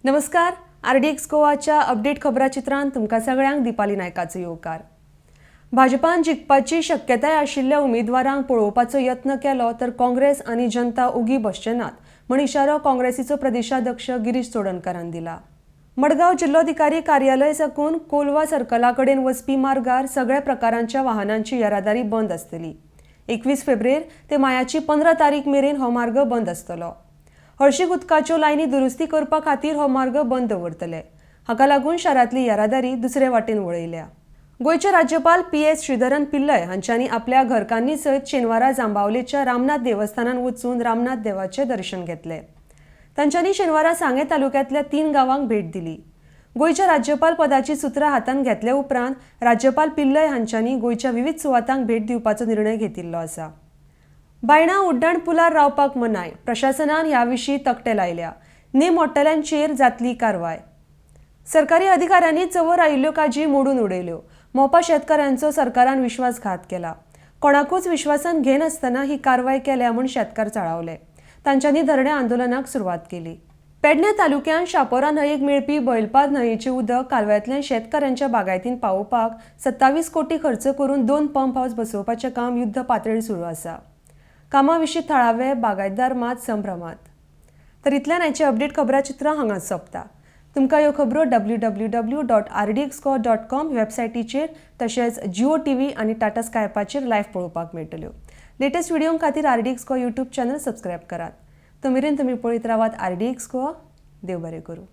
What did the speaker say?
नमस्कार, RDX गोवाच्या update खबराचित्रांत तुमकां सगळ्यांक दीपाली नायकाचो येवकार. भाजपान जिखपाची शक्यताय आशिल्ल्या उमेदवारांक पळोवपाचो यत्न केलो तर काँग्रेस आनी जनता ओगी बसचे नात म्हण इशारो काँग्रेसीचो प्रदेशाध्यक्ष गिरीश चोडणकारान दिला. मडगांव जिल्लोधिकारी कार्यालय साकून कोलवा सर्कला कडेन वचपी मार्गार सगळ्या प्रकारांच्या वाहनांची येरादारी बंद आसतली. 21 फेब्रेर ते मायाची 15 तारीख मेरेन हो मार्ग बंद आसतलो. हळशीक उदकाच्यो लायनी दुरुस्ती करपा खातीर हो मार्ग बंद दवरतले. हाका लागून शारांतली येरादारी दुसरे वाटेन वळयल्या. गोंयचे राज्यपाल पी.एस. श्रीधरन पिल्लय हांच्यांनी आपल्या घरकान्नी सयत शेनवारा जांबावलेच्या रामनाथ देवस्थानात वचून रामनाथ देवाचें दर्शन घेतलें. तांच्यांनी शेनवारा सांगें तालुक्यांतल्या तीन गांवांक भेट दिली. गोंयच्या राज्यपाल पदाची सुत्रां हातांत घेतले उपरांत राज्यपाल पिल्लय हांच्यांनी गोंयच्या विविध सुवातांक भेट दिवपाचो निर्णय घेतिल्लो आसा. बायणा उड्डाण पुलार रावपाक मनाय. प्रशासनान ह्या विशीं तकटे लायल्या. नेम मोडटल्यांचेर जातली कारवाय. सरकारी अधिकाऱ्यांनी चंवर आयिल्ल्यो काजी मोडून उडयल्यो. मोपा शेतकारांचो सरकारान विश्वासघात केला. कोणाकूच विश्वासान घेनासतना ही कारवाय केल्या म्हूण शेतकार चाळावले. तांच्यांनी धरणे आंदोलनाक सुरवात केली. पेडणे तालुक्यांत शापोरा न्हंयेक मेळपी बैलपाद न्हंयेचें उदक कालव्यांतल्यान शेतकारांच्या बागायतीन पावोवपाक 27 कोटी खर्च करून दोन पंप हावस बसोवपाचें काम युद्ध पातळेर सुरू आसा. कामा विशीं थळावे बागायतदार मात संभ्रमात. तर इतल्यान आयचे अपडेट खबराचित्रां हांगाच सोंपता. तुमकां ह्यो खबरो www.rdxgoa.com वेबसायटीचेर तशेंच जिओ टीव्ही आनी टाटा स्कायपाचेर लायव्ह पळोवपाक मेळटल्यो. लेटेस्ट व्हिडिओ खातीर RDX Goa YouTube channel subscribe करात. तो मेरेन तुमी पळयत रावात आरडीएक्स गोवा. देव बरें करूं.